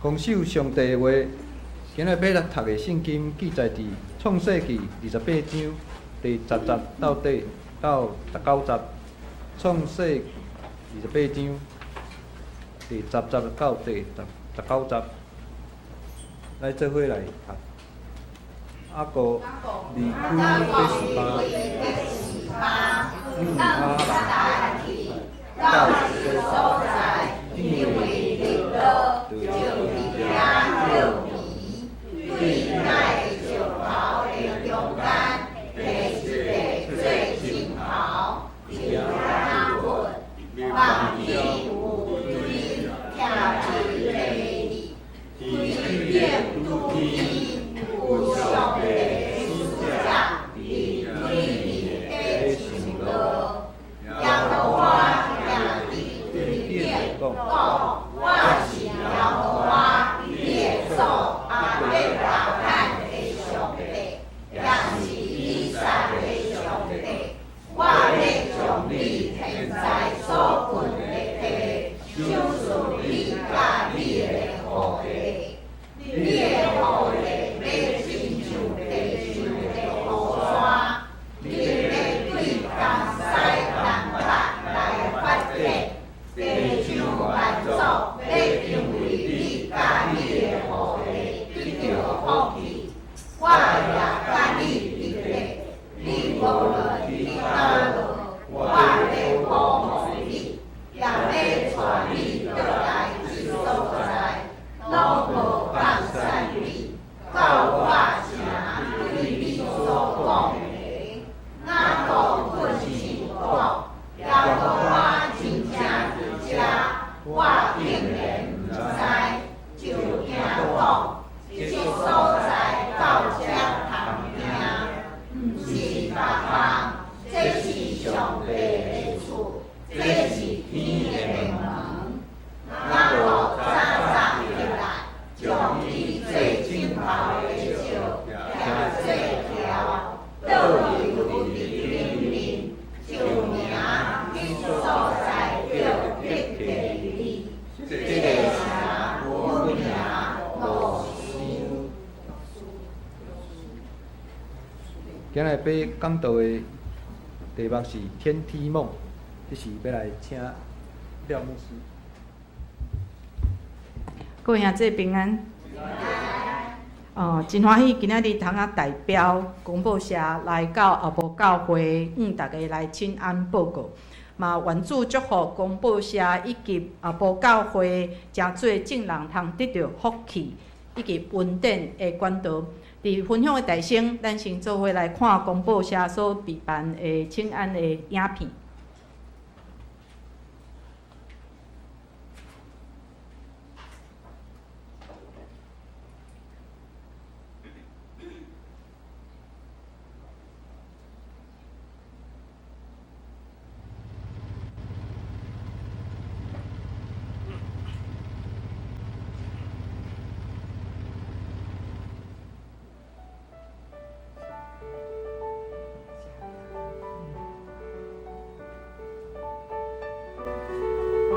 公守上帝的話，今日欲來讀的聖經記載佇創世記28章第十節到底到19節。創世二十八章第十節到第十九節，來做伙來讀。雅各離開別是巴，向哈蘭到一个所在，因為日落，就佇遐歇眠。對那個石頭的中間，提一個做枕頭，佇遐睏。夢見有錐徛佇地裡，錐頂拄天，有上帝的使者佇錐面底巡邏。耶和華徛佇錐頂講：我是耶和華，你的祖亞伯拉罕的上帝，也是以撒的上帝。我欲將你現在所睏的地，賞賜你佮你的後裔。你的後裔欲親像地上的烏沙，恁欲對東西南北來發展，地上萬族欲因為你佮你的後裔得著福氣。我也佮你立約，你無論佇佗落，我欲保護你，也欲帶你轉來這所在，攏無放散你，到我成對你所講的。雅各睏醒講：耶和華真正佇遮，我竟然毋知，就驚講：這所在到遮通聽，毋是別項，這是上帝的厝，這是天的門。雅各早早起來，將伊做枕頭的石徛做柱，倒油佇頂面，就名彼所在叫伯特利。這個城有名路斯。今日欲講道的題目是天梯夢，這是欲來請廖牧師。各位兄弟平安。哦，真歡喜今仔日通啊代表公報社來到後埔教會，向大家來請安報告。嘛，願主祝福公報社以及後埔教會，成做眾人通得著福氣以及恩典的管道。佇分享的台先，咱先做伙來看公報社所備辦的請安的影片。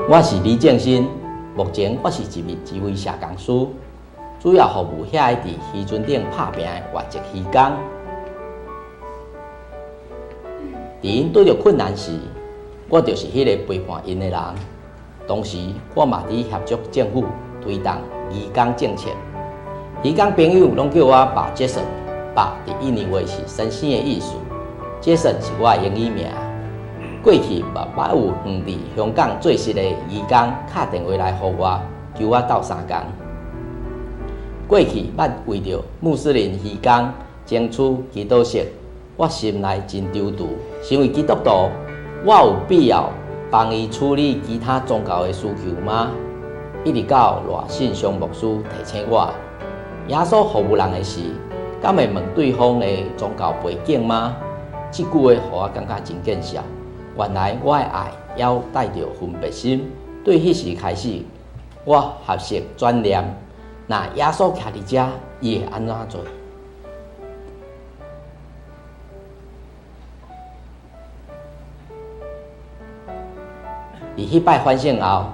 我是李正新，目前我是一名指揮社工師，主要服務遐個佇漁船頂拍拚的外籍漁工。佇𪜶拄著困難時，我就是彼个陪伴𪜶的人。同時，我嘛佇協助政府推動漁工政策。漁工朋友攏叫我爸傑森，爸佇印尼話是先生的意思，傑森是我的英語名。過去嘛捌有遠佇香港做事的漁工敲電話來予我，求我鬥相共。過去捌為著穆斯林漁工爭取祈禱室，我心內真躊躇。身為基督徒，我有必要幫伊處理其他宗教的需求嗎？一直到賴信祥牧師提醒我，耶穌服務人的時，敢會問對方的宗教背景嗎？這句話予我感覺真見笑。原來我的愛猶帶著分別心。對彼時開始，我學習轉念。若耶穌徛佇遮，伊會按怎做？佇彼擺反省後，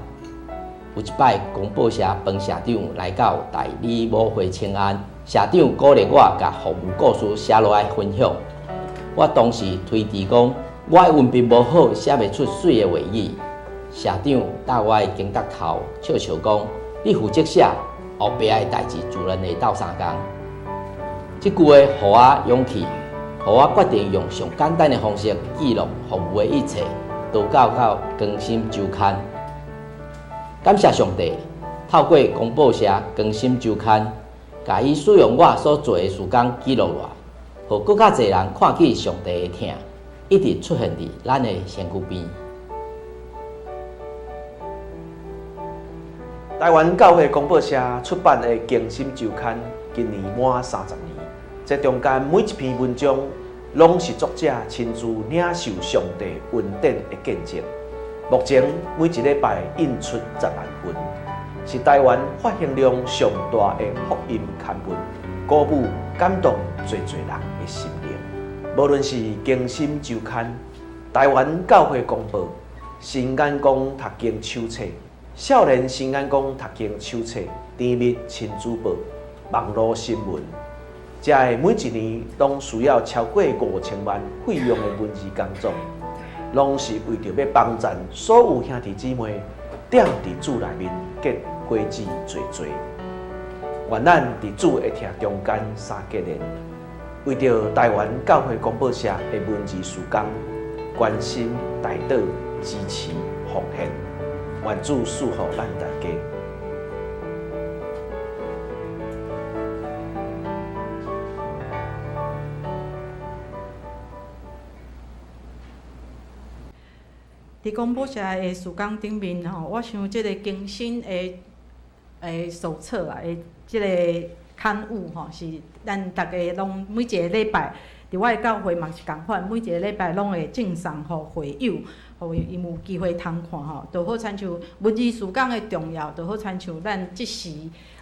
有有一擺，公報社彭社長來到代理母會請安，社長鼓勵我共服務故事寫落來分享。我當時推辭講，我的文筆無好，寫袂出媠的話語。社長搭我的肩胛頭，笑笑講：你負責寫，後壁的代誌自然會鬥相共。這句話予我勇氣，予我決定用上簡單的方式記錄服務的一切，都到到更新週刊。感謝上帝，透過公報社更新週刊，共伊使用我所做的事工記錄落來，予閣較濟人看見上帝的疼，一直出現佇咱的身軀邊。台灣教會公報社出版的《更新週刊》今年滿30年，這中間每一篇文章，攏是作者親自領受上帝恩典的見證。目前每一禮拜印出10萬份，是台灣發行量上大的福音刊物，鼓舞感動濟濟人的心靈。無論是《更新週刊》、台灣教會公報、新眼光讀經手冊、少年新眼光讀經手冊、甜蜜親子報、網路新聞，這个每一年攏需要超過5000萬費用的文字工作，攏是為著欲幫贊所有兄弟姊妹踮佇主內面結果子濟濟。願咱佇主的疼中間相結連，為著台灣教會公報社的文字事工，關心、代禱、支持、奉獻，願主賜福咱大家。佇公報社的事工頂面吼，我想這个更新的手冊啊，的這个刊物吼，是咱逐家攏每一个禮拜，佇我的教會嘛是仝款，每一个禮拜攏會贈送予會友，予𪜶有機會通看吼，就好親像文字事工的重要，就好親像咱這時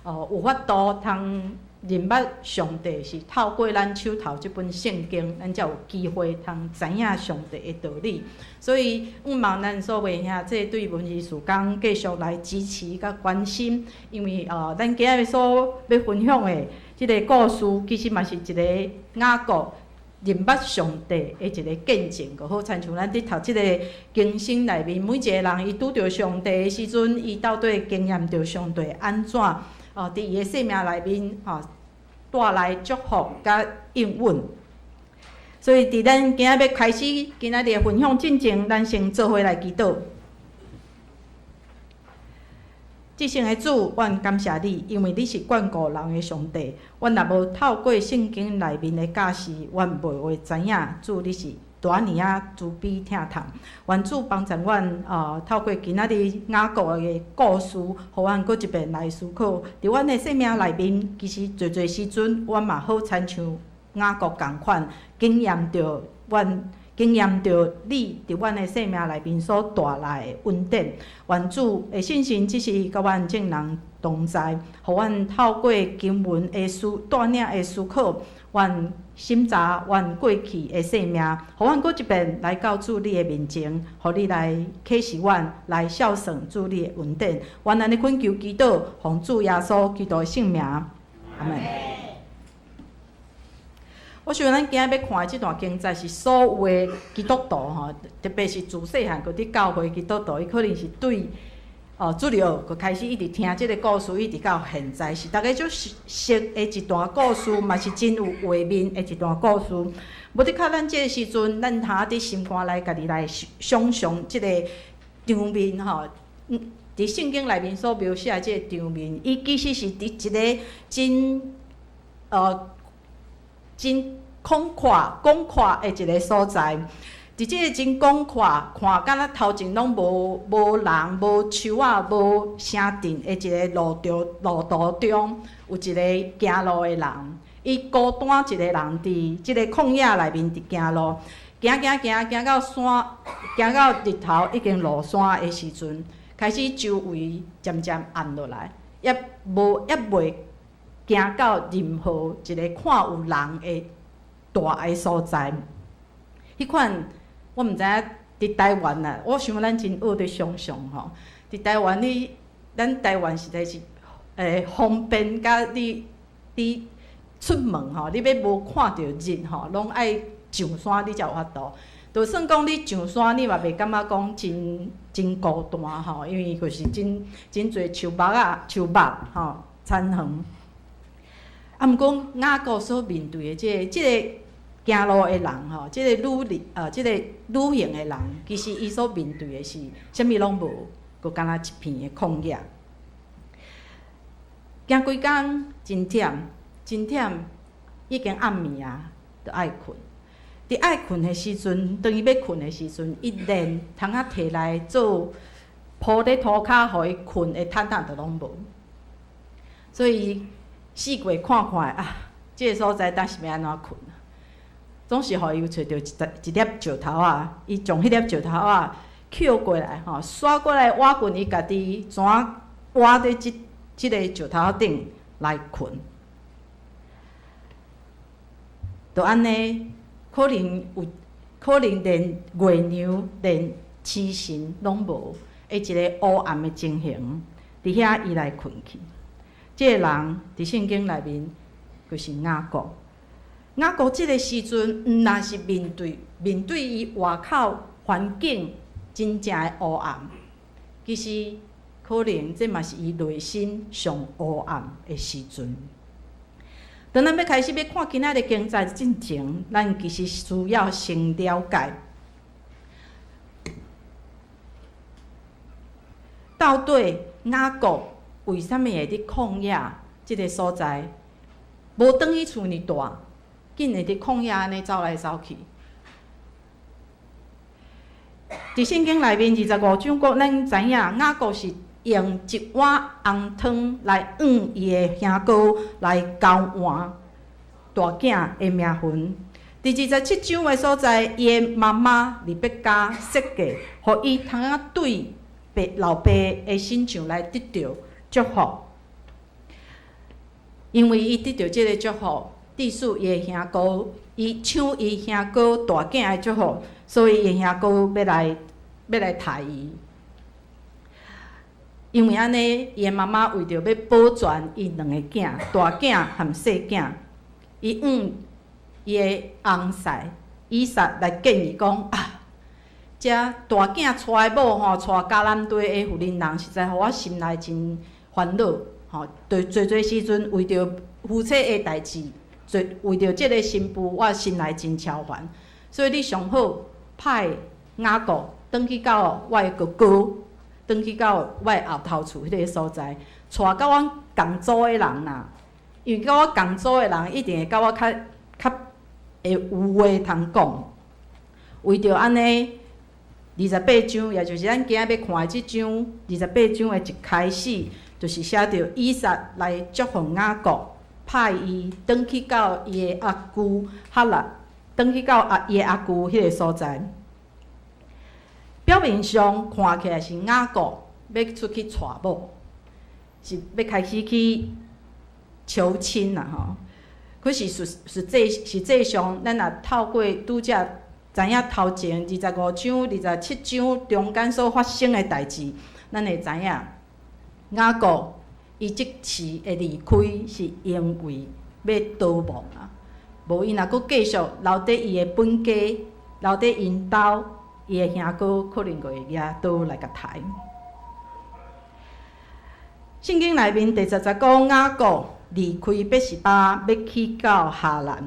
有法度通認捌上帝，是透過咱手頭這本聖經，咱才有機會通知影上帝的道理。所以，向望咱所有兄弟對文字事工繼續來支持佮關心，因為咱今日所欲分享的這个故事，其實嘛是一个雅各認捌上帝的一个見證，就好親像咱佇讀這个經書內面，每一个人伊拄著上帝的時陣，伊到底經驗著上帝按怎佇伊的生命內面帶來祝福佮應允。所以，佇咱今仔欲開始今仔日的分享進前，咱先做伙來祈禱。至聖的主，阮感謝你，因為你是眷顧人的上帝。阮若無透過聖經內面的教示，阮袂會知影主你是遮爾仔慈悲疼痛。願主幫助阮，透過今仔日雅各的故事，予阮閣一遍來思考。佇阮的生命內面，其實濟濟時陣，阮嘛好親像雅各仝款，經驗著阮。經驗著你佇阮的生命內面所帶來的恩典，願主的信心這時佮阮眾人同在，予阮透過經文的思帶領的思考，阮審查阮過去的生命，予阮閣一遍來到主你的面前，予你來啟示阮，來孝順主你的恩典。阮按呢懇求祈禱，奉主耶穌基督的聖名，阿們。我想咱今仔欲看的這段經節是所有的基督徒吼，特別是自細漢就佇教會基督徒，伊可能是對主日學就開始一直聽這个故事，一直到現在，是逐家足熟的一段故事，嘛是真有畫面的一段故事。無的確，咱這个時陣，咱通佇心肝內家己來想像這个場面吼。佇聖經內面所描寫的這個場面，伊其實是佇一个真廣闊、廣闊的一个所在，佇這个真廣闊，看敢若頭前攏無無人、無樹仔、無城鎮的一個路中路途中，有一个行路的人，伊孤單一个人佇這個曠野內面佇行路，行行行行到山，行到日頭已經落山的時陣，開始周圍漸漸暗落來，猶無猶未行到任何一个看有人的大的所在。彼款我毋知影佇台灣啊，我想咱真學佇想像吼。佇台灣你咱台灣實在是方便，佮你出門吼，你欲無看著日吼，攏愛上山你才有法度。就算講你上山，你嘛袂感覺講真真孤單吼，因為就是真真濟樹木仔、樹木吼田園。啊，毋過雅各所面對的這個行路的人吼，這個旅行的人，其實伊所面對的是啥物攏無，閣敢若一片的曠野。行幾工真忝，真忝，已經暗暝啊，就愛睏。佇愛睏的時陣，當伊欲睏的時陣，伊連通仔提來做鋪佇塗跤，予伊睏的毯仔都攏無。所以四界看看啊，這個所在當是欲按怎睏？總是予伊有揣著一粒石頭仔，伊將彼粒石頭仔抾過來吼，徙過來倚近伊家己，怎倚佇這個石頭頂來睏。就按呢，可能有，可能連月娘、連星辰攏無，的一個烏暗的情形，佇遐伊來睏去。這個人佇聖經內面就是雅各。雅各這個時陣，毋但是面對伊外口環境真正的烏暗，其實可能這嘛是伊內心上烏暗的時陣。當咱欲開始欲看今仔日經節進前，咱其實需要先了解，到底雅各為啥物會佇曠野這个所在，無轉去厝裡蹛，竟會佇曠野按呢走來走去？佇聖經內面25章講，咱知影雅各是用一碗紅湯來向伊的兄哥來交換大囝的名分。佇27章的所在，伊的媽媽利百加設計，予伊通仔對爸老爸的身上來得著祝福。因為伊得著這個祝福，致使伊的兄哥，伊搶伊兄哥大囝的祝福，所以伊的兄哥欲來刣伊。因為按呢，伊的媽媽為著欲保全伊兩個囝，大囝和細囝，伊向伊的翁婿以撒來建議講啊，這大囝娶某吼，娶迦南地的婦人人，實在予我心內真煩惱吼。對，濟濟時陣為著夫妻的代誌，做為著這个新婦，我心內真操煩。所以你上好派雅各轉去到我的哥哥。轉去到我的後頭厝彼个所在，帶佮阮仝組的人啦，因為佮我仝組的人一定會佮我較較會有話通講。為著按呢，二十八章，也就是咱今仔欲看的這章，二十八章的一開始，就是寫著以撒來祝福雅各，派伊轉去到伊的阿舅哈蘭，轉去到阿伊的阿舅彼个所在。表面上看起來是雅各欲出去娶某，是欲開始去求親啦吼。可是實際上，咱若透過拄才知影頭前25章、27章中間所發生的代誌，咱會知影雅各伊這次的離開是因為欲逃亡啊，無伊若閣繼續留佇伊的本家，留佇𪜶兜。伊的兄哥可能閣會舉刀來共刣。聖經內面第十節講，雅各離開別是巴，欲去到哈蘭。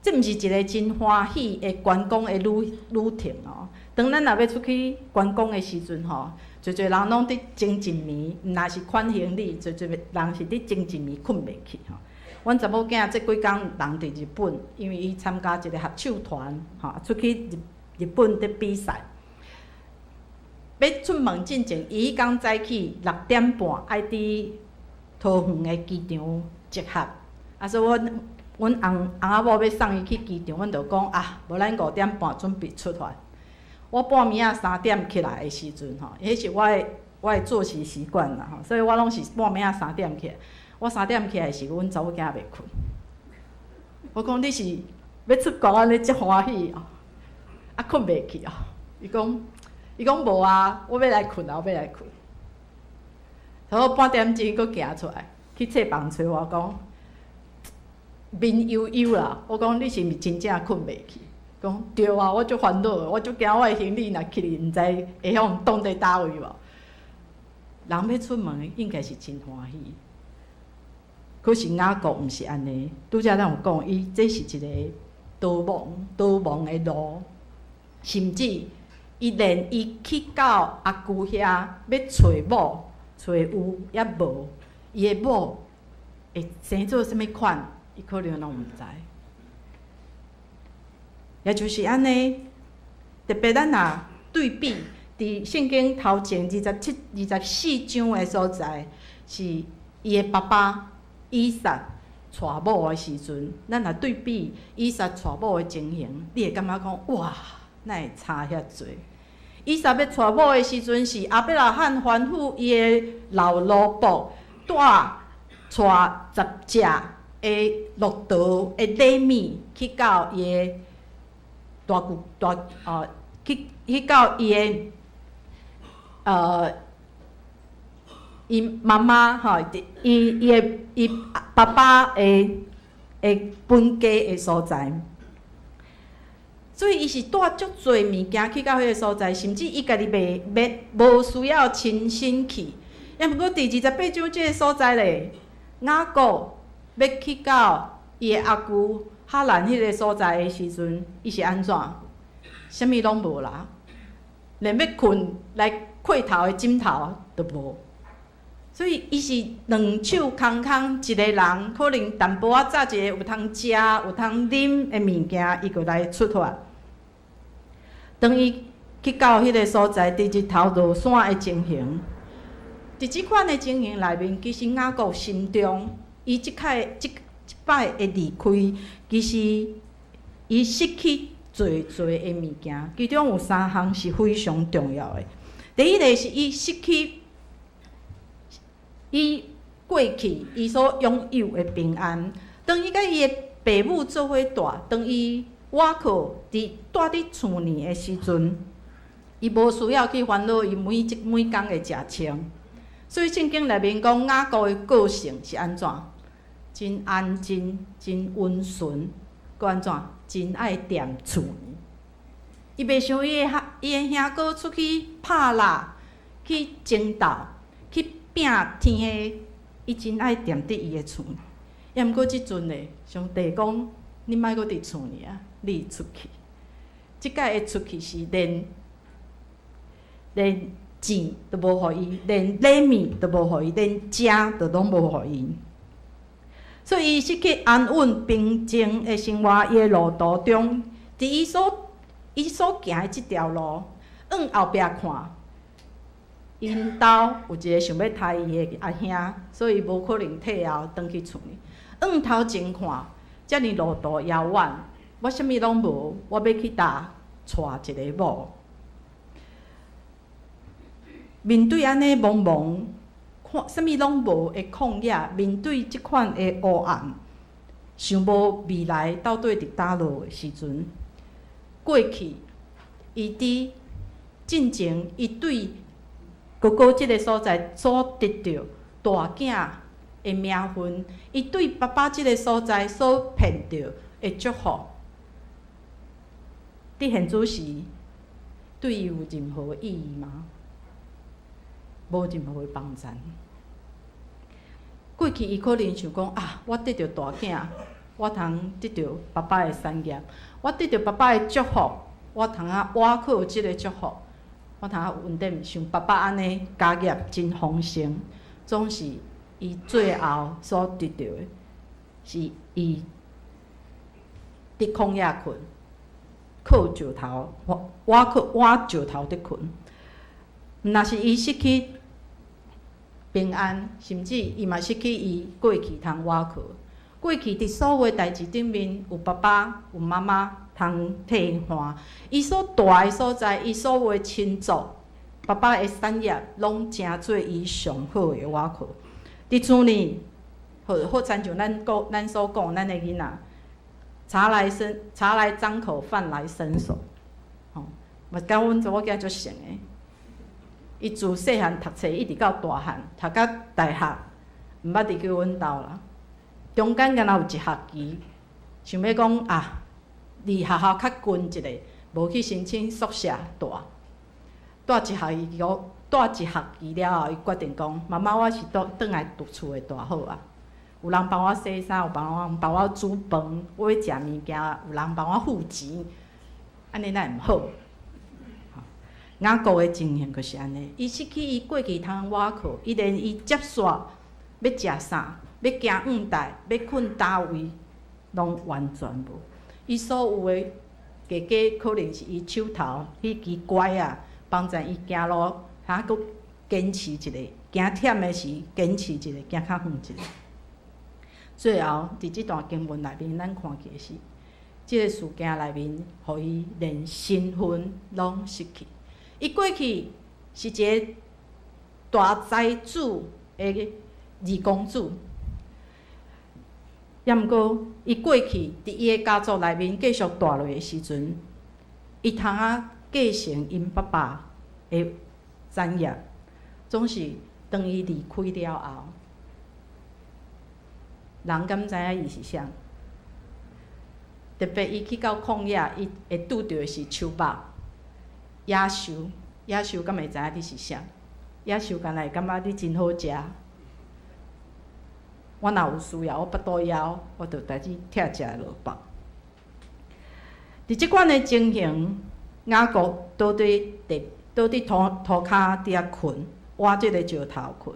這毋是一个真歡喜的觀光的旅程哦。當咱若欲出去觀光的時陣吼，濟濟人攏佇前一暝，毋但是款行李，濟濟人是佇前一暝睏袂去吼。阮查某囝這幾工人佇日本，因為伊參加一个合唱團，吼，出去日本佇比賽。欲出門進前，伊彼工早起6點半愛佇桃園的機場集合。啊，所以阮阮翁翁仔某欲送伊去機場，阮就講啊，無咱5點半準備出發。我半暝仔3點起來的時陣吼，彼是我的作息習慣啦吼，所以我攏是半暝仔三點起來。我三點起來時，阮查某囝未睏。我講你是欲出國按呢遮歡喜哦，啊睏袂去哦。伊講伊講無啊，我欲來睏啊，我欲來睏。差不多半點鐘，閣行出來去冊房揣我講，面憂憂啦。我講你是毋是真正睏袂去？講對啊，我足煩惱的，我足驚我的行李若去哩，毋知會予人擋佇佗位無。人欲出門應該是真歡喜，可是雅各毋是按呢。拄才咱有講，伊這是一個逃亡、逃亡的路，甚至伊連伊去到阿舅遐欲揣某、揣有也無，伊的某會生做啥物款，伊可能攏毋知。也就是按呢，特別咱若對比，佇聖經頭前27、24章的所在，是伊的爸爸以撒娶某的時陣，咱若對比以撒娶某的情形，你會感覺講哇，哪會差遐濟？以撒欲娶某的時陣，是亞伯拉罕吩咐伊的老奴僕帶帶10隻的駱駝的禮物去到伊的大舅大哦，去到伊的伊媽媽吼，伊伊的伊爸爸的本家的所在，所以伊是帶足濟物件去到彼个所在，甚至伊家己袂袂無需要親身去。抑毋過佇28章這个所在咧，雅各欲去到伊的阿舅哈蘭彼个所在的時陣，伊是按怎？啥物攏無啦，連欲睏來被頭的枕頭都無。所以伊是兩手空空一個人，可能淡薄仔紮一個有通食、有通啉的物件，伊就來出發。當伊去到彼個所在，佇日頭落山的情形，佇這款的情形內面，其實雅各心中，伊這擺這這擺的離開，其實伊失去濟濟的物件，其中有三項是非常重要的。第一個是伊失去伊過去伊所擁有的平安。當伊佮伊的爸母做伙蹛，當伊倚靠佇蹛佇厝裡的時陣，伊無需要去煩惱伊每一每工的食穿。所以聖經內面講雅各的個性是按怎？真安靜，真溫順，閣按怎？真愛踮厝裡。伊袂像伊的兄哥出去拍獵，去爭鬥，去拼天黑，伊真愛踮佇伊的厝裡。抑毋過這陣咧，上帝講，你莫閣佇厝裡啊，你出去。這擺的出去是連錢都無予伊，連禮物都無予伊，連食都攏無予伊。所以伊失去安穩平靜的生活，伊的路途中，佇伊所行的這條路，往後壁看，𪜶兜有一個想欲刣伊的阿兄，所以無可能退後轉去厝裡。往頭前看，遮爾路途遙遠，我啥物攏無，我欲去佗娶一个某？面對按呢茫茫，看啥物攏無的曠野，面對這款的黑暗，想無未來到底佇佗落的時陣，過去伊佇進前，伊對哥哥這个所在所得著大囝的名分，伊對爸爸這个所在所騙著的祝福，佇現此時對伊有任何意義嗎？無任何的幫助。過去伊可能想講啊，我得著大囝，我通得著爸爸的產業，我得著爸爸的祝福，我通啊倚靠這个祝福，我通啊穩定像爸爸按呢家業真豐盛，總是伊最後所得著的，是伊佇曠野睏，靠石頭，倚靠倚石頭佇睏。若是伊失去平安，甚至伊嘛失去伊過去通倚靠。過去佇所有代誌頂面，有爸爸、有媽媽通替𪜶看。伊所蹛的所在，伊所有的親族、爸爸的產業，攏成做伊上好的倚靠。佇厝裡，好好親像咱講、咱所講，咱的囡仔，茶來張口，飯來伸手，吼，嘛佮阮查某囝足像的。伊自細漢讀冊一直到大漢，讀到大學，毋捌離開阮兜啦。中間敢若有一學期，想欲講啊，離學校較近一下，無去申請宿舍蹛。蹛一學期，蹛一學期了後，伊決定講：媽媽，我是倒轉來佇厝的蹛好啊。有人幫我洗衫，有人幫我煮飯，我欲食物件，有人幫我付錢，按呢哪會毋好？雅各的情形就是按呢，伊失去伊過去通倚靠，伊連伊接續欲食啥、欲行向台、欲睏佗位，攏完全無。伊所有的加加可能是伊手頭彼支拐仔，幫助伊行路，哈，閣堅持一下，行忝的時堅持一下，行較遠一下。最後，佇這段經文內面，咱看見的是，這個事件內面，予伊連身份攏失去。伊過去是一個大財主的二公子，抑毋過伊過去佇伊的家族內面繼續蹛落的時陣，伊通啊繼承𪜶爸爸的產業，總是當伊離開了後，人敢知影伊是啥？特別伊去到曠野，伊會拄著的是樹木、野獸，野獸敢會知影你是啥？野獸敢若會感覺你真好食。我若有需要，我腹肚枵，我就帶你拆食落腹。佇這款的情形，雅各倒佇地，倒佇塗塗跤佇遐睏，倚這個石頭睏。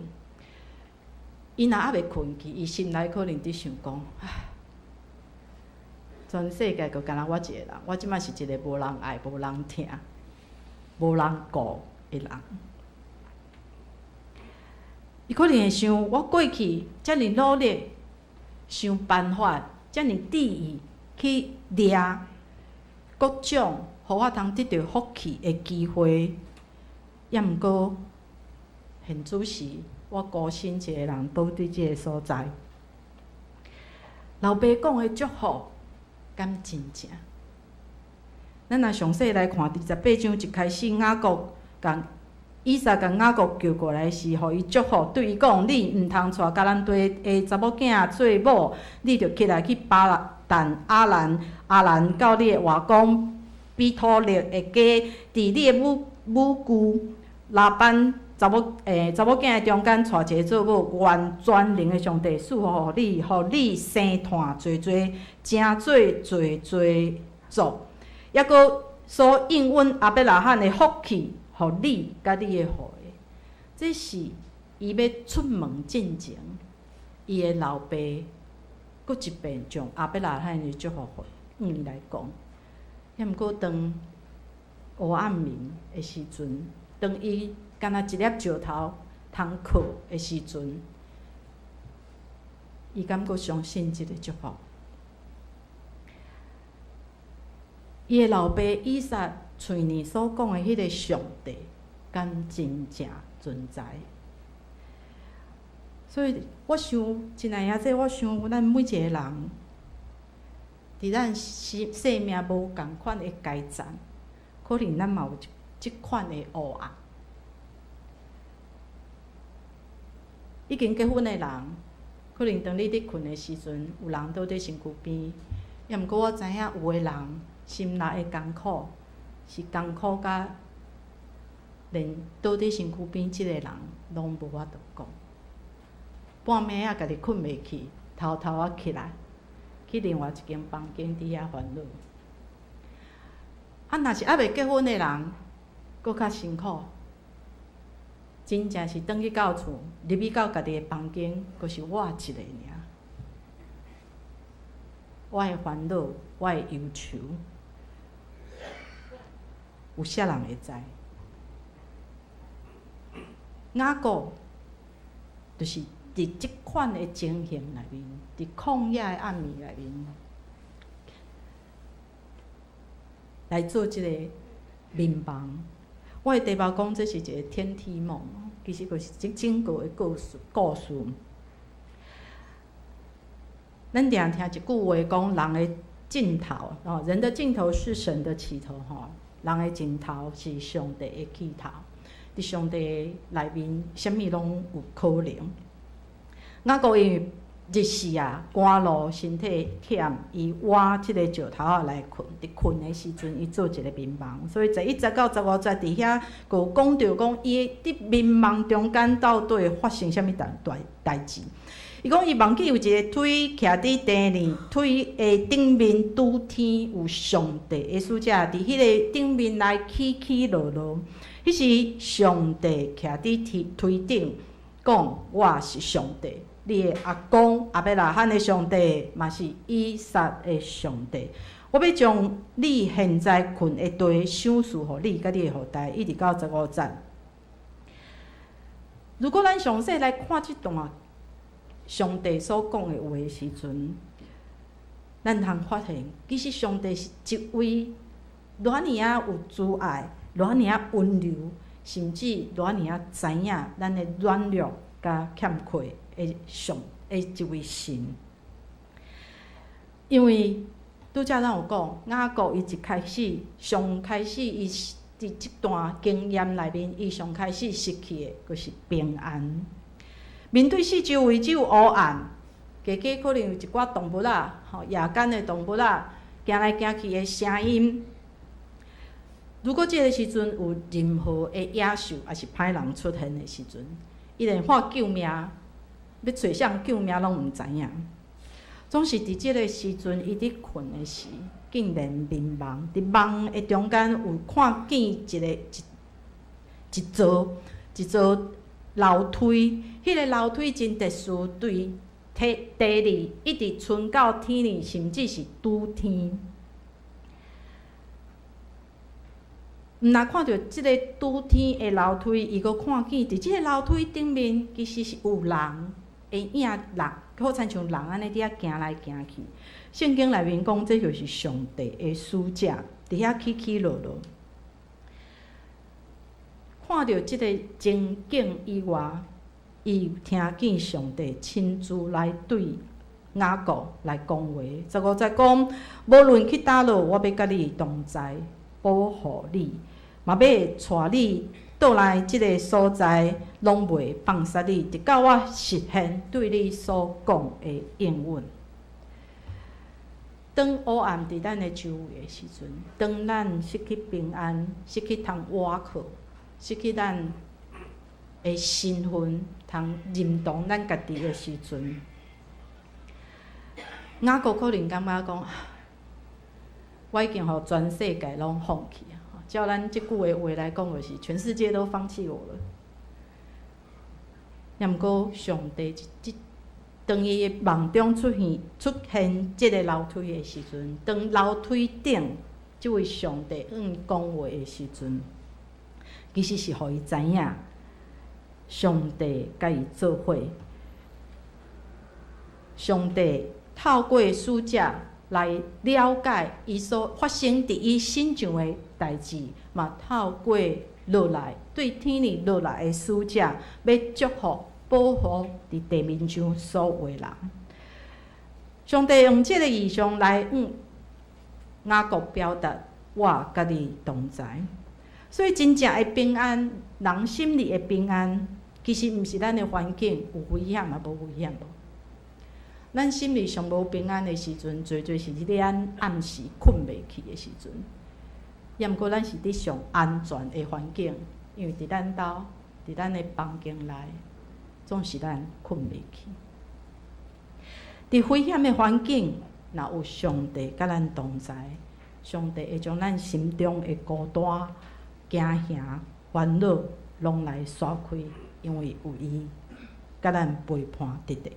伊若猶未睏去，伊心內可能佇想講：唉，全世界就干焦我一個人，我這擺是一個無人愛、無人疼、無人顧的人。伊可能會想，我過去遮爾努力，想辦法，遮爾致意去掠各種，予我通得著福氣的機會，抑毋過現此時我孤身一個人倒佇這個所在。老爸講的祝福，敢真正？咱若詳細來看，28章一開始，雅各共以撒共雅各叫過來時，予伊祝福，對伊講：你毋通娶迦南地的查某囝做某，你著起來去巴旦亞蘭，亞蘭到你的外公彼土勒的家，佇你的母母舅拉班查某囝的中間娶一個做某，願全能的上帝賜福予你，予你生湠濟濟，成做濟濟族，抑閣所應允亞伯拉罕的福氣，予你佮你的後裔。這是伊欲出門進前，伊的老爸閣一遍將亞伯拉罕的祝福予伊來講。抑毋過當黑暗暝的時陣，當伊干焦一粒石頭通靠的時陣，伊敢閣相信這个祝福？伊的老爸以撒喙爾所講的彼个上帝，敢真正存在？所以我想，親愛兄弟，我想咱每一個人，佇咱生生命無仝款的階層，可能咱嘛有這款的黑暗。已經結婚的人，可能當你佇睏的時陣，有人倒佇身軀邊。抑毋過我知影有的人心內的艱苦是艱苦甲連倒佇身軀邊這個人攏無法度講。半暝仔家己睏袂去，偷偷仔起來，去另外一間房間佇遐煩惱。啊，若是猶未結婚的人，閣較辛苦。真正是轉去到厝，入去到家己的房間，閣是我一个爾。我的煩惱，我的憂愁，有啥人會知？雅各就是佇這款的情形內面，佇曠野的暗暝內面，來做這個眠夢。我的題目講，這是一個天梯夢，其實就是這整個的故事。故事。咱定聽一句話講，人的盡頭，哦，人的盡頭是神的起頭，吼，人的盡頭是上帝的起頭。佇上帝內面，啥物攏有可能。雅各因為日時啊，趕路身體忝，伊倚這个石頭仔來睏。佇睏的時陣，伊做一个眠夢。所以11節到15節佇遐，閣有講著講，伊佇眠夢中間到底發生啥物代代代誌。伊講伊夢見有一个梯徛佇地裡，梯的頂面拄天有上帝的使者，佇彼个頂面來起起落落。彼時上帝徛佇梯梯頂，講我是上帝，你的阿公亞伯拉罕的上帝，嘛是以撒的上帝。我欲將你現在睏的地賞賜予你佮你的後代，一直到15節。如果咱詳細來看這段上帝所講的話的時陣，咱通發現，其實上帝是一位偌爾仔有慈愛、偌爾仔溫柔，甚至偌爾仔知影咱的軟弱佮欠缺的上的一位神。因為拄才咱有講，雅各伊一開始上開始伊佇這段經驗內面，伊上開始失去的，就是平安。面對四周圍只有烏暗，加加可能有一寡動物仔，吼，夜間的動物仔，行來行去的聲音。如果這个時陣有任何的野獸，抑是歹人出現的時陣，伊連喊救命，欲揣誰救命攏毋知影。總是佇這个時陣，伊佇睏的時，竟然眠夢，佇夢的中間有看見一个一一座一座樓梯，彼个樓梯真特殊，對地地裡一直伸到天裡，甚至是拄天。毋若看著這个拄天的樓梯，伊閣看見佇這个樓梯頂面，其實是有人的影人，好親像人按呢佇遐行來行去。聖經內面講，這就是上帝的使者，佇遐起起落落。看著這個情景以外，伊聽見上帝親自來對雅各來講話。15節講，無論去佗落，我欲佮你同在，保護你，嘛欲帶你倒來這个所在，攏袂放捨你，直到我實現對你所講的應允。當黑暗佇咱的周圍的時陣，當咱失去平安、失去通倚靠、失去咱的身份，通認同咱家己的時陣，雅各可能感覺講，我已經予全世界攏放棄啊！照咱這句的話來講，就是全世界都放棄我了。也毋過上帝這當伊的夢中出現出現這个樓梯的時陣，當樓梯頂這位上帝向伊講話的時陣，其實是予伊知影，上帝佮伊做伙，上帝透過使者來了解伊所發生佇伊身上的代誌，嘛透過落來對天裡落來的使者，欲祝福保護佇地面上所有的人。上帝用這个異象來向雅各表達我佮你同在。所以真正的平安，人心裡的平安，其實毋是咱的環境有危險抑無危險無。咱心裡上無平安的時陣，濟濟是佇咱暗時睏袂去的時陣。也毋過咱是佇上安全的環境，因為佇咱兜，佇咱的房間內，總是咱睏袂去。佇危險的環境，若有上帝佮咱同在，上帝會將咱心中的孤單、驚嚇、煩惱，攏來徙開，因為有伊佮咱陪伴佇咧。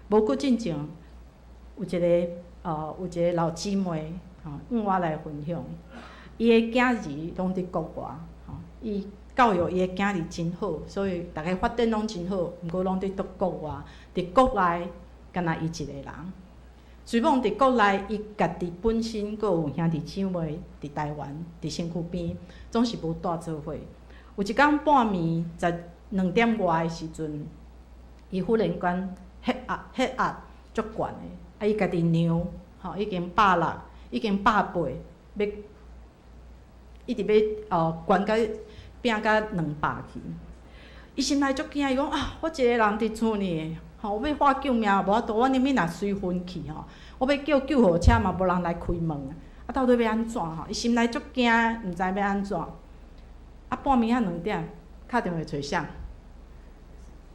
無久進前，有一个有一个老姊妹，吼，向我來分享，伊的囝兒攏佇國外，吼，伊教育伊的囝兒真好，所以逐个發展攏真好，毋過攏佇國外，佇國內干焦伊一个人。雖罔佇國內，伊家己本身閣有兄弟姊妹佇台灣，佇身軀邊，總是無蹛做伙。有一工半暝12點外的時陣，伊忽然間血壓血壓足懸的，啊！伊家己量，吼，已經160，已經180，欲一直欲懸到拚甲200去。伊心內足驚，伊講啊，我一个人佇厝呢，吼，我欲喊救命無法度，阮囡仔若隨昏去吼，我欲叫救護車嘛無人來開門，啊，到底欲按怎吼？伊心內足驚，毋知欲按怎。啊，半暝仔2點，敲電話揣誰？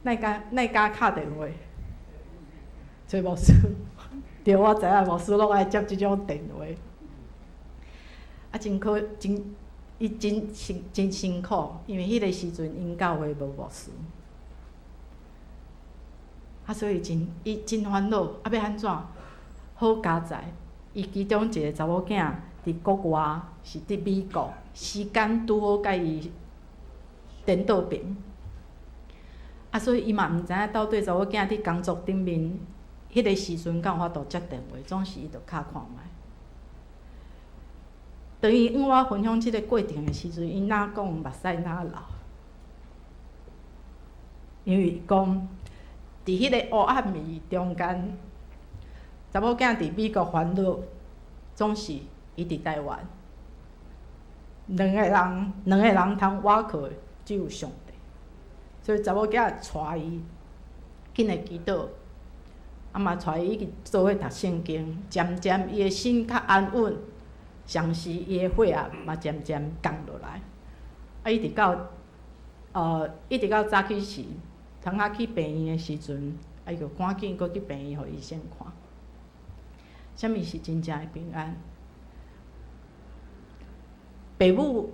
哪敢哪敢敲電話？揣牧師。對，我知影牧師攏愛接這種電話。啊，真可真，伊真辛真辛苦，因為彼个時陣𪜶教會無牧師。啊，所以真伊真煩惱，啊，欲按怎？好佳哉，伊其中一个查某囝佇國外，是佇美國，時間拄好佮伊顛倒爿。啊，所以伊嘛毋知影到底查某囝佇工作頂面，彼个時陣敢有法度接電話，總是伊就敲看覓。當伊向我分享這个過程的時陣，伊若講目屎若流，因為講佇彼個黑暗暝中間，查某囝佇美國煩惱，總是伊佇台灣，兩個人通倚靠的只有上帝，所以查某囝帶伊緊來祈禱，啊嘛帶伊去做伙讀聖經，漸漸伊的心較安穩，同時伊的血壓嘛漸漸降落來，啊，一直到早起時，通仔去病院的時陣，啊，伊就趕緊閣去病院予醫生看。啥物是真正的平安？爸母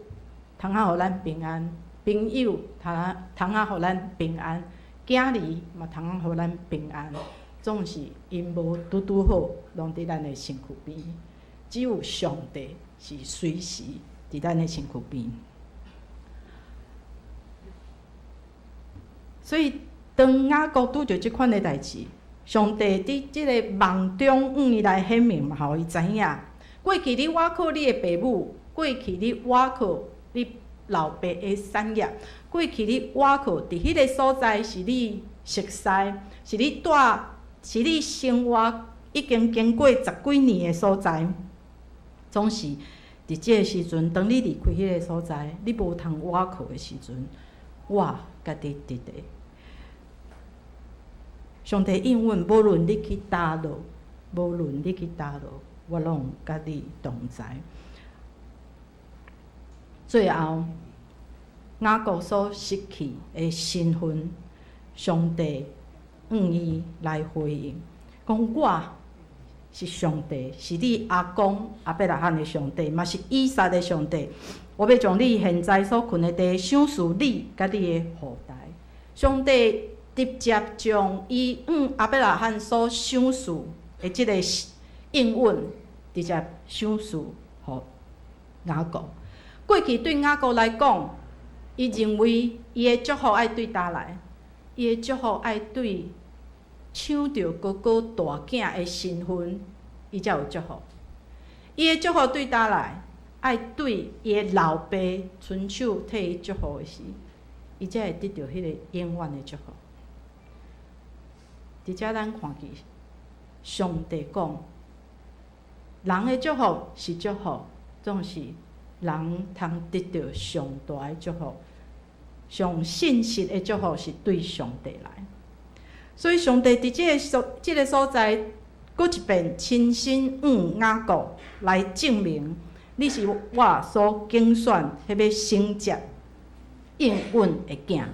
通仔予咱平安，朋友通仔予咱平安，囝兒嘛通仔予咱平安，總是𪜶無拄拄好，攏佇咱的身軀邊。只有上帝是隨時佇咱的身軀邊。所以，當雅各拄著這款的代誌，上帝佇這个夢中向伊來顯明嘛，予伊知影。過去你倚靠你的爸母，過去你倚靠你老爸的產業，過去你倚靠佇彼个所在是你熟似，是你住，是你生活已經經過十幾年的所在，總是佇這个時陣，當你離開彼個所在，你無通倚靠的時陣，我家己佇咧。上帝應允，無論你去佗落，無論你去佗落，我攏佮你同在。最後，雅各所失去的身份，上帝向伊來回應，講我是上帝，是你阿公亞伯拉罕的上帝，嘛是以撒的上帝。我欲將你現在所睏的地賞賜你佮你的後代。上帝直接將伊向亞伯拉罕所賞賜的這个應允，直接賞賜予雅各。過去對雅各來講，伊認為伊的祝福愛對佗來？伊的祝福愛對搶著哥哥大囝的身份，伊才有祝福。伊的祝福對佗來？愛對伊的老爸伸手替伊祝福的時，伊才會得著彼个永遠的祝福。佇遮咱看見，上帝講，人的祝福是祝福，總是人通得著上大的祝福，上信實的祝福是對上帝來。所以上帝佇這个所在，閣一遍親身向雅各來證明，你是我所揀選彼欲承接應允的囝。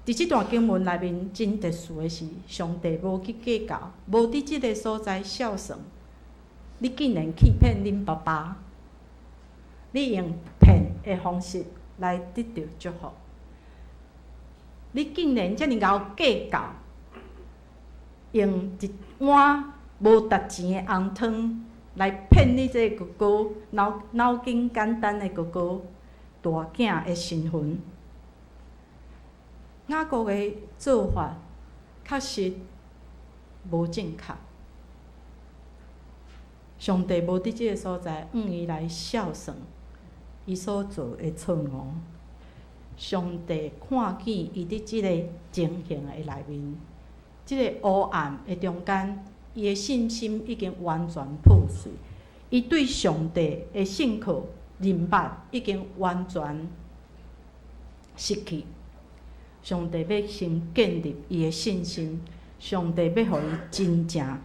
佇這段經文內面，真特殊的是，上帝無去計較，無佇這个所在數算。你竟然欺騙恁爸爸，你用騙的方式來得著祝福，你竟然遮爾𠢕計較，用一碗無值錢的紅湯來騙你這个哥哥，腦筋簡單的哥哥，大囝的身份。雅各的做法確實無正確。上帝無佇這个所在向伊來數算伊所做的錯誤。上帝看見伊佇這个情形的內面，這个黑暗的中間，伊的信心已經完全破碎。伊對上帝的信靠認捌已經完全失去。上帝欲先建立伊的信心，上帝欲予伊真正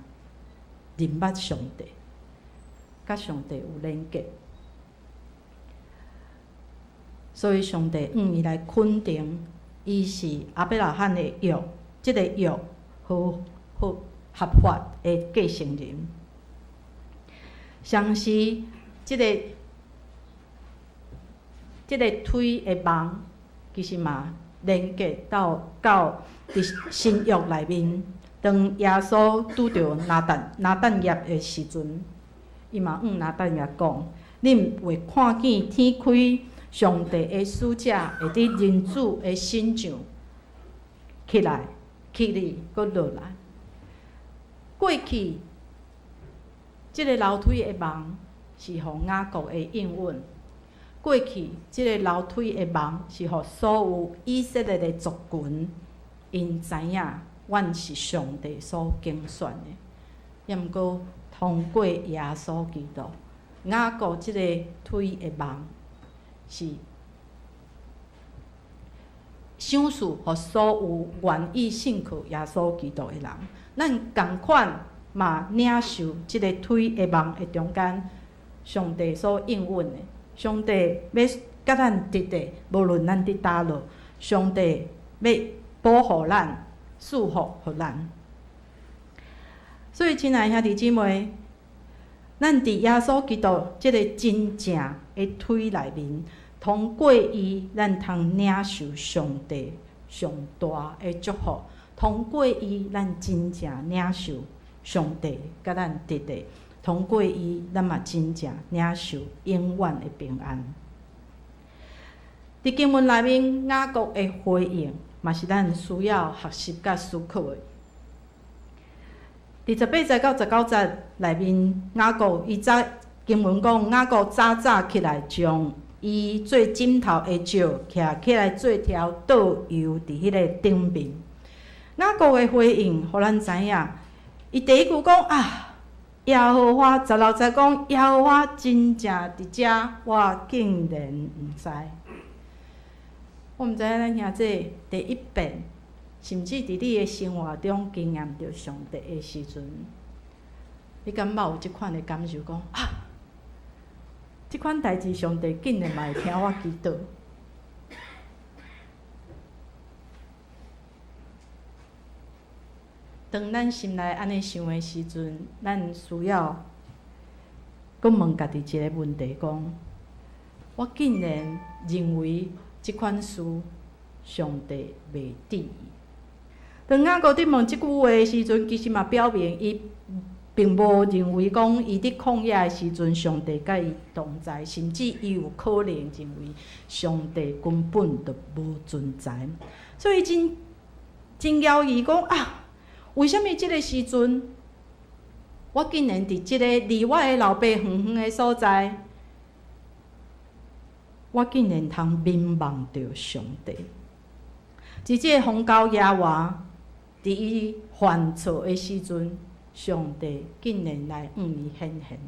認捌上帝，佮上帝有連結。所以上帝向伊來肯定，伊是亞伯拉罕的約，這個約合合合法的繼承人。同時，這個推的網，其實嘛連結到佇新約內面，當耶穌拄著拿但業的時陣，伊嘛向拿但業講：恁會看見天開，上帝的使者會佇人子的身上起來、起來、閣落來。過去，這个樓梯的網是予雅各的應允。過去，這个樓梯的網是予所有以色列的族群，𪜶知影阮是上帝所揀選的。抑毋過通過耶穌基督，雅各這个腿的網是賞賜予所有願意信靠耶穌基督的人。咱仝款嘛領受這个腿的網的中間，上帝所應允的。上帝欲佮咱佇咧，無論咱佇佗落，上帝欲保護咱、賜福予咱。所以，親愛兄弟姊妹，咱佇耶穌基督這个真正的腿內面，通過伊，咱通領受上帝上大的祝福；通過伊，咱真正領受上帝佮咱佇咧。通過伊，咱嘛真正領受永遠的平安。佇經文內面，雅各的回應嘛是咱需要學習佮思考的。佇18節到19節內面，雅各伊早經文講，雅各早早起來，將伊做枕頭的石抾起來做條倒油佇彼个頂面。雅各的回應，予咱知影，伊第一句講啊。耶和華16節講，耶和華真正佇遮，我竟然毋知。我毋知影咱兄弟第一遍，甚至佇你的生活中經驗著上帝的時陣，你敢捌有這款的感受？講啊，這款代誌上帝竟然嘛會聽我祈禱。當咱心內按呢想的時陣，咱需要閣問家己一个問題：講，我竟然認為這款事上帝袂佇意。當雅各佇問這句話的時陣，其實嘛表明伊並無認為講伊佇曠野的時陣，上帝佮伊同在，甚至伊有可能認為上帝根本就無存在。所以真真猶豫講啊。為啥物這个時陣，我竟然佇這个離我的老爸遠遠的所在，我竟然通眠夢著上帝？佇這个荒郊野外，佇伊犯錯的時陣，上帝竟然來向伊顯現。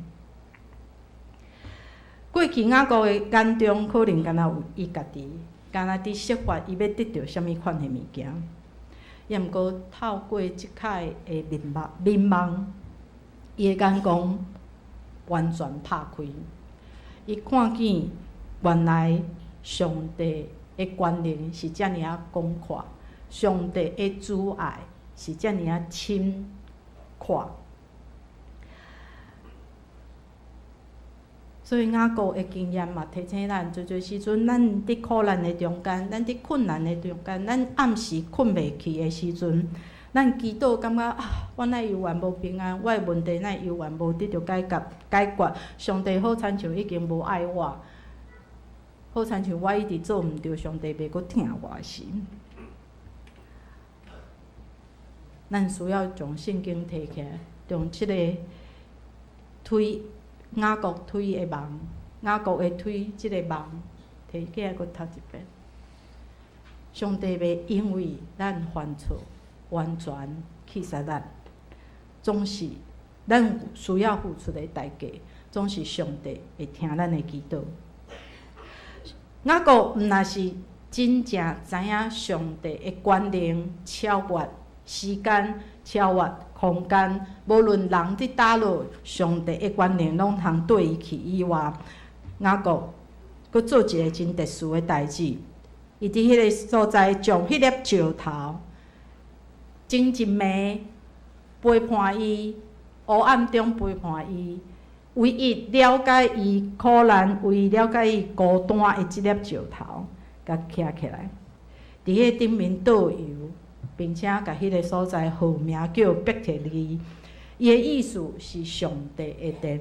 過去雅各的眼中，可能敢若有伊家己，敢若佇設法伊欲得著啥物款的物件。抑毋過透過這擺的眠夢，眠夢，伊的眼光完全拍開，伊看見原來上帝的權能是遮爾仔廣闊，上帝的慈愛是遮爾仔深闊。所以雅各的經驗嘛，提醒咱，濟濟時陣，咱佇苦難的中間，咱佇困難的中間，咱暗時睏袂去的時陣，咱祈禱感覺啊，我哪猶原無平安，我的問題哪猶原無得著解決解決，上帝好親像已經無愛我，好親像我一直做毋著，上帝袂閣疼我時，咱需要將聖經提起來，將這個推。雅各推的網，雅各的推這个網，提起來閣讀一遍。上帝袂因為咱犯錯，完全棄殺咱，總是咱需要付出的代價，總是上帝會聽咱的祈禱。雅各毋但是真正知影上帝的權能超越時間、超越空間，無論人佇佗落，上帝的權能攏通綴伊去以外，雅各閣做一个真特殊的代誌。伊佇彼个所在將彼粒石頭，前一暝陪伴伊，黑暗中陪伴伊，唯一了解伊苦難，唯一了解伊孤單的這粒石頭，共徛起來，佇彼頂面倒油，並且共彼个所在號名叫伯特利。伊的意思是上帝的殿。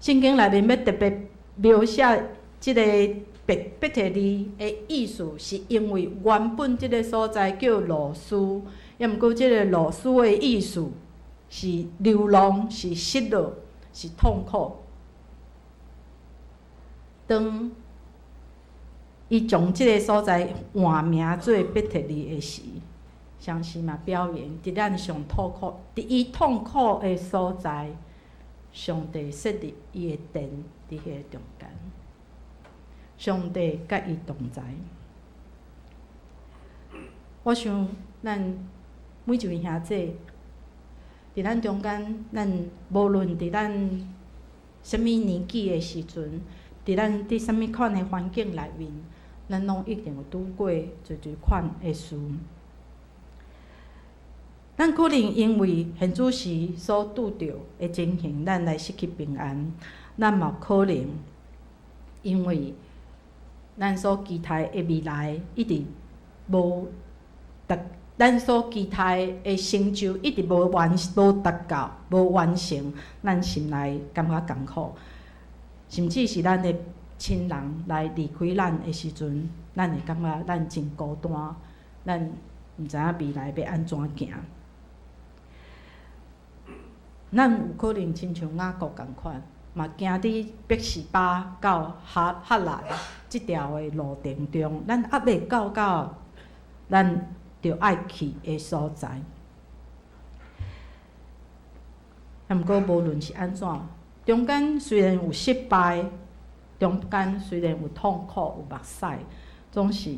聖經內面欲特別描寫這个伯特利的意思，是因為原本這个所在叫路斯，抑毋過這个路斯的意思是流浪，是失落，是痛苦。當伊將這个所在換名做伯特利的時，相信嘛表明，佇咱上痛苦、佇伊痛苦的所在，上帝設立伊的殿佇彼个中間，上帝佮伊同在。我想，咱每一位兄弟，佇咱中間，咱無論佇咱啥物年紀的時陣，佇咱佇啥物款的環境內面，咱攏一定有拄過濟濟款的事。咱可能因為現此時所拄著的情形，咱來失去平安；咱嘛可能因為咱所期待的未來一直無達，咱所期待的成就一直無完無達到、無完成，咱心內感覺艱苦，甚至是咱的親人來離開咱的時陣，咱會感覺咱真孤單，咱毋知影未來欲按怎行。咱有可能親像雅各仝款，嘛行佇別是巴到哈蘭這條的路程中，咱猶未到咱著愛去的所在。毋過無論是按怎，中間雖然有失敗，中間雖然有痛苦、有目屎，總是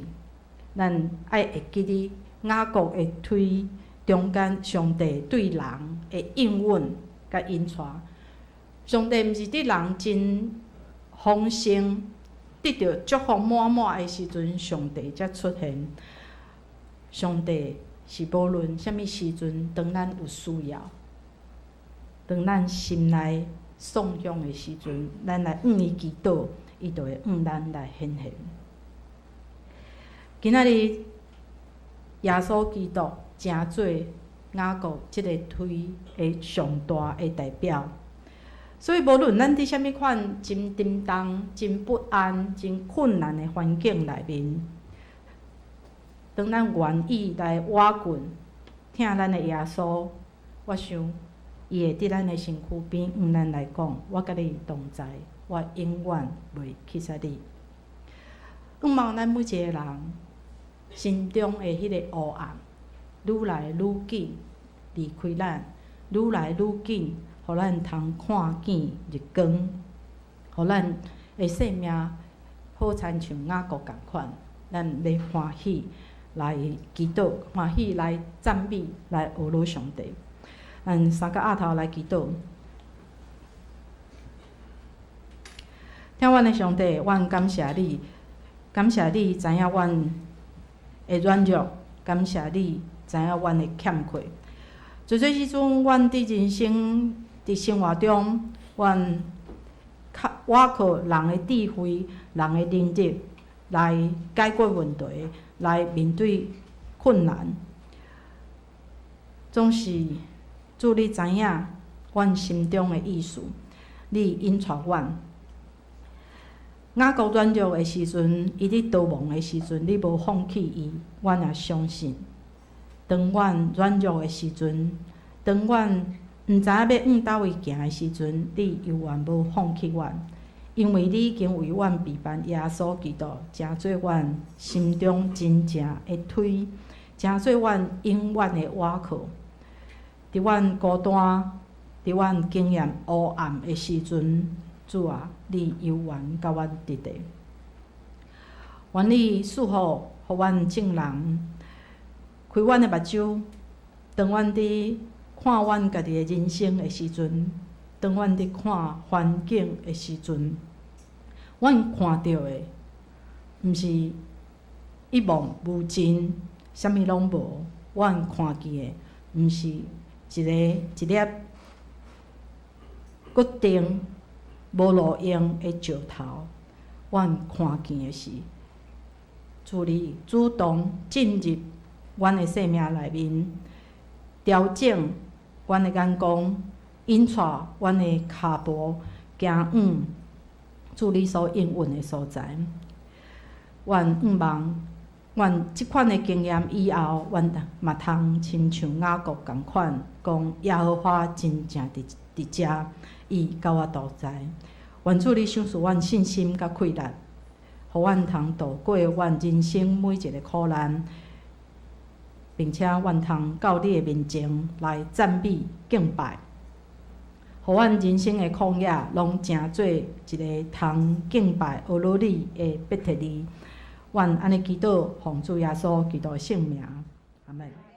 咱愛會記得雅各的推中間，上帝對人的應允佮引帶。上帝毋是佇人真豐盛、得著祝福滿滿的時陣，上帝才出現。上帝是無論啥物時陣，當咱有需要，當咱心內喪向的時陣，咱來向伊祈禱，伊就會向咱來顯現。今仔日耶穌基督成做雅各這个推的上大的代表，所以無論咱佇啥物款真沉重、真不安、真困難的環境內面，當咱願意來倚近、疼咱的耶穌，我想伊會佇咱的身軀邊向咱來講：我佮你同在，我永遠袂棄捨你。向望咱每一個人心中的彼个黑暗，愈來愈緊離開咱，愈來愈緊，予咱通看見日光，予咱的生命好親像雅各仝款，咱欲歡喜來祈禱，歡喜來讚美，來呵咾上帝。咱三個額頭來祈禱。疼阮的上帝，阮感謝你，感謝你知影阮的軟弱，感謝你知影阮的欠缺。濟濟時陣，阮佇人生佇生活中，阮靠倚靠人的智慧、人的能力來解決問題，來面對困難。總是主你知影阮心中的意思，你引帶阮。雅各軟弱的時陣，伊佇逃亡的時陣，你無放棄伊，阮也相信。當阮軟弱的時陣，當阮毋知影欲向佗位行的時陣，你猶原無放棄阮，因為你已經為阮備辦耶穌基督，成做阮心中真正的推，成做阮永遠的倚靠。佇阮孤單、佇阮經驗黑暗的時陣，主啊，你猶原佮阮佇咧。願你賜福予阮眾人，開阮的目睭，當阮佇看阮家己的人生的時陣，當阮佇看環境的時陣，阮看著的，毋是一望無盡，啥物攏無。阮看見的，毋是一个一粒固定無路用的石頭。阮看見的是，主你主動進入阮的生命內面，調整阮的眼光，引帶阮的跤步行往主你所應允的所在。阮向望，阮這款的經驗以後，阮嘛通親像雅各仝款，講耶和華真正佇佇遮，伊佮我同在。願主你賞賜阮信心佮氣力，予阮通渡過阮人生每一个苦難，並且阮通到你的面前來讚美敬拜，予阮人生的曠野攏成做一个通敬拜阿羅你的伯特利。阮按呢祈禱，奉主耶穌基督的聖名，阿門。